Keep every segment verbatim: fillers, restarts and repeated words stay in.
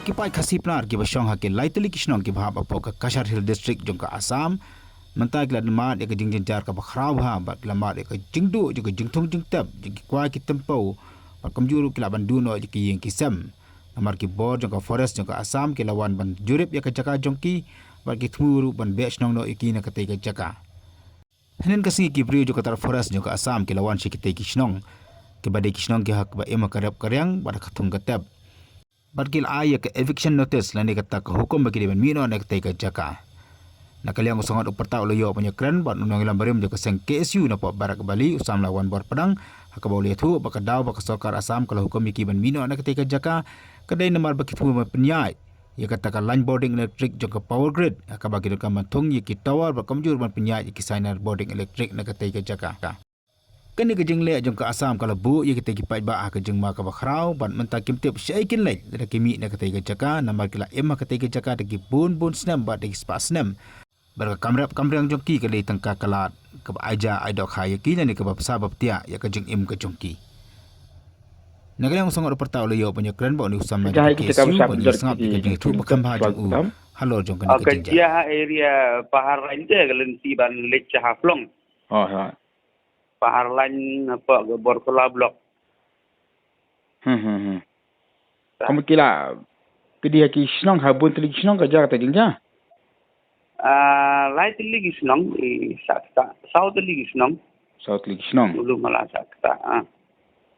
Ki paid Khasi Pnar kiba shong ha ki lai tylli ki shnong kiba hap hapoh ka Cachar Hill District jong ka Assam mynta ki la mad ïa ka jingjynjar kaba khraw bha bad ki la mad ïa ka jingduh jong ka jingthung jingtep jong ki kwai ki tympew bad kumjuh ruh ki lah ban duh noh ïa ki ïing ki sem. Namar ki bor jong ka forest jong ka Assam ki la wan ban jurip ïa ka jaka jong ki bad ki thmu ruh ban beh shnong noh ïa ki na katei ka jaka. Hynnin ka sngi ki briew jong ka tar forest jong ka Assam ki la wan sha kitei ki shnong kiba dei ki shnong ki ha kaba im ha ka rep ka riang bad ha ka thung ka tep. Bad ki la ai ïa ka eviction notice lane kata ka hukum ba ki dei ban mih noh na katei ka jaka. Na ka liang u sangot u pyrta u la ïoh ban ïakren bad u nongïalam barim jong ka seng K S U na pop barak Bali u Samla Wanbor Padang ha kaba u la ïathuh ba ka daw ba ka sorkar Assam ka la hukum ïa ki ban mih noh na katei ka jaka ka dei namar ba ki thmu ban pynïaid ïa kata ka line bording electric jong ka power grid ha kaba ki donkam ban thung ïa ki tower bad kumjuh ban pynïaid ïa ki signal bording electric na katei ka jaka. Kane ka jingleh jong ka Assam ka la buh ïa kitei ki paidbah ha ka jingma kaba khraw bad mynta kim tip shaei kin leit lada ki mih na katei ka jaka namar ki la im ha katei ka jaka da ki bun bun snem bad da ki spah snem. Bad ka kam rep kam riang jong ki ka dei tang ka lad kaba ai ja ai dohkha ïa ki lane kaba bsa ba btiah ïa ka jingim ka jong ki. Na ka liang u sangot u pyrta u la ïoh ban ïakren bad une u samla jong ka K S U ban ïasngap ïa ka jingïathuh ba kham bha jong u halor jong kane ka jingjia. Ka jia ha area Pahar Line te ka lynti ban leit sha Haflong. Oh, ha. Pahar Line hapoh ka Borkula Block. Hmm, hmm, hmm. Ka mut ki la ki dei ha ki shnong ha bun tylli ki shnong ka jia kata jingjia. Ah, lai tylli ki shnong i sa kata, saw tylli ki shnong. Saw tylli ki shnong. Ulu mala sa kata, ah.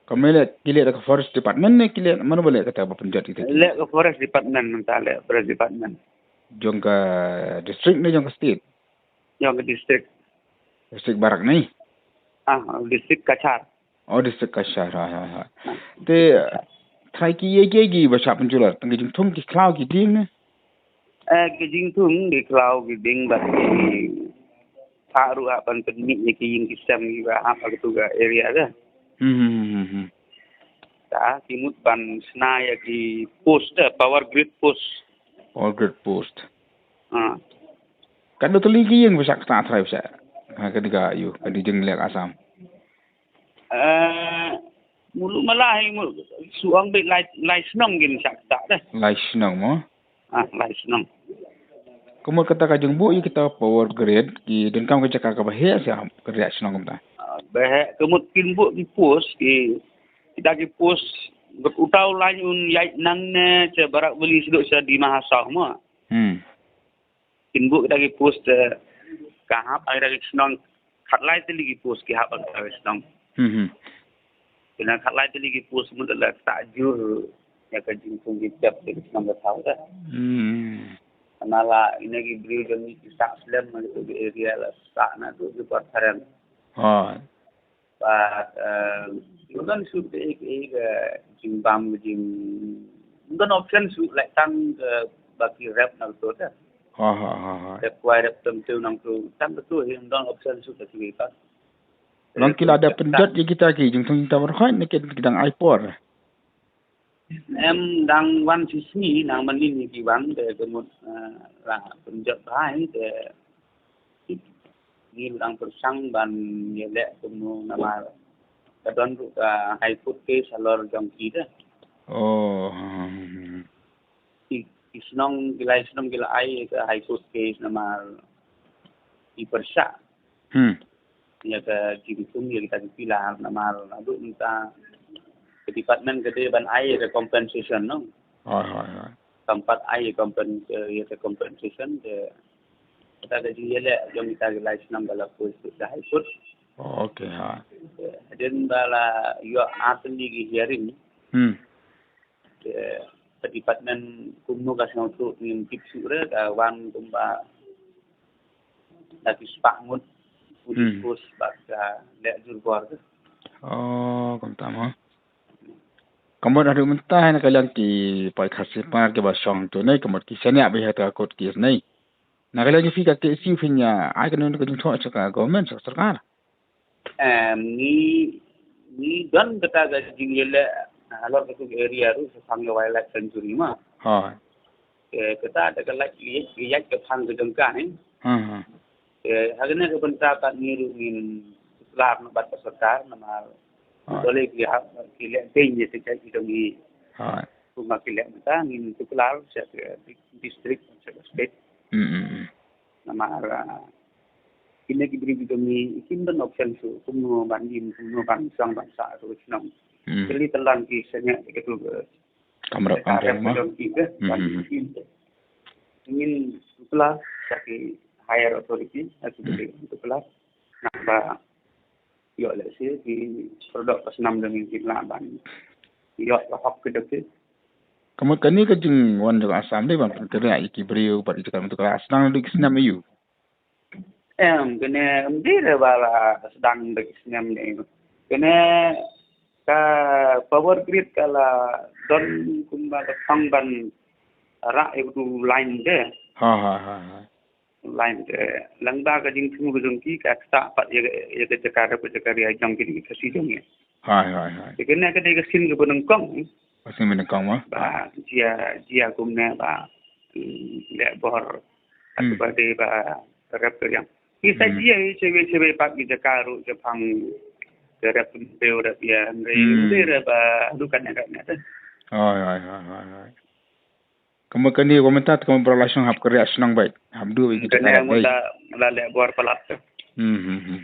Ka mut leh ki leh da ka forest department ne ki leh mano ba leh kata ba pynjot kita ki? Leh ka forest department mynta leh forest department. Jong ka district ne jong ka state? Jong ka district. District barak ne? Ah, district Cachar. Oh, district Cachar, ha, ha, ha. Te, trai ki ïa ki ïa ki ba shah pynjulor, tang ki jingthung ki khlaw ki ding ne? Eh, ki jingthung ki khlaw ki ding bad ki phah ruh ha ban pynmih ïa ki ïing ki sem kiba hap ha katu ka area ka. Hmm, hmm, hmm, hmm, hmm. Ta, ki mut ban shna ïa ki post, eh, power grid post. Power grid post. Ha. Katno tylli ki ïing ba shah kata trai ba shah? Ha, ka dei ka ïu, ka dei jingleh Assam. Eh, mulu mala hi mulu. Suang bit lai, lai shnong kin shah kata deh. Lai shnong mo? Ah, lai shnong. Ka mut kata ka jingbuh ïa kita power grid, ki donkam ka jaka kaba heh sha ka riak shnong kumta. Ah, ba heh, ka mut kin buh ki post, ki, kita ki post, uta u lain un ïaid nangne sha Barak Valley shaduh sha Dima Hasao mo. Hmm. Kin buh kita ki post, eh, ka hap ha kita ki shnong, khatlai tylli ki post ki hap ha kita ki shnong. Hmm, hmm. Kine khatlai tylli ki post mut la kata jur ïa ka jingthung jingtep ïa ki shnong ka thaw ka. Hmm. Namar la ine ki briew jong ngi ki sah slem ha kito ki area la sah naduh ki por phareng. Oh. Bad, eh, ym don shuh kaei kaei ka jingbam ka jing, ym don option shuh, leh tang ka ba ki rep na kato te. Ha, ha, ha, ha. Rep kwai rep tympew nangto, tang kato hi ym don option shuh ka kiwei pat. Long ki la dep pynjot ïa kita ki jingthung jingtep baroh ne ki dang ai por? Em, dang wan shisngi, dang mynnin hi ki wan, te ka mut, eh, la pynjot bha hi, te ngi dang pyrshang ban ïaleh kumno namar ka don ruh ka High Court case halor jong ki te. Oh. Ki, ki shnong, ki lai shnong ki la ai ka High Court case namar ki pyrshah. Hmm. Ïa ka jingthung ïa kita ki pillar namar naduh mynta ka department ka dei ban ai ïa ka compensation, no. Hooid, hooid, hooid. Kam pat ai ïa compen-, ïa ka compensation te kata ka jingïaleh jong kita ki lai shnong ka la poi sha High Court. Oh, okay, ha. Hadien ba la ïoh ar tylli ki hearing. Hmm. Te ka department kumno ka sngewthuh ngim tip shuh re, ka wan kumba da ki spah ngut, hmm, post bad ka leh jur bor te. Oh, kumta mo. Ka mut haduh mynta na ka liang ki paid Khasi Hills kiba shong hangto ne, ka mut ki shaniah beit ha ka court case ne. Na ka liang jong phi ka K S U phin ïa ai kano kano ka jingthoh sha ka government, sha ka sorkar? Em, ngi, ngi don kata ka jingïaleh halor katu ka area ruh shaphang ka wildlife sanctuary ma. Ha. Te kata da ka lait ïaid, ïaid ka phang ka jong ka ne. Ha, ha. Te ha kane ka bynta pat ngi ruh ngin shlur noh bad ka sorkar namar, ha, dole ki hap ki leh beiñ ïa ka jait ki jong ngi. Ha. kumba ki leh mynta ngin tuklar sha ka district, sha ka state. Hmm, hmm, hmm. Namar, ah, kine ki briew ki jong ngi kim don option shuh kumno ban im, kumno ban shong ban sah ruh shnong. Hmm. Kali talan ki sngewthuh ïa katu ka kamra, ka kamra rep ma jong ki ka ban im. Ngin tuklar sha ki higher authority, ha ki briew tuklar. Naba ïoh lehse ki product ka snam jong ngi ki lah ban ïoh ka hok ka jong ki. Ka mut kane ka jingwan jong Assam dei ban pynkhreh ïa ki briew bad ki jaka mynta ka la sdang da ki snem aïu? Em, kane em dei re ba la sdang da ki snem ne. Kane ka power grid ka la don kumba ka thong ban rah ïa u line te. Ha, ha, ha, ha. Line te. Lada ka jingthmu ka jong ki ka ktah pat ïa ka, ïa ka jaka rep, ka jaka ria jong ki, ki Khasi jong ngi. Hai, hai, hai. Te kane ka dei ka sien kaba nyngkong. Ka sien ba nyngkong ma? Ba jia, jia kumne ba, mm, leh bor. Hmm. Atu ba dei ba rep ka riang. Ki sa jia hi shawei shawei pat ki jaka ruh shaphang ka rep pynbew rep ïa hynrei hynrei re ba haduh katne katne te. Hai, hai, hai, hai, hai. Kumba kane, kumba mynta, kumba baroh la shong hap kyrïah shnong bad hap duh ïa ki jaka. Kane la, la leh bor palat. Hmm, hmm, hmm.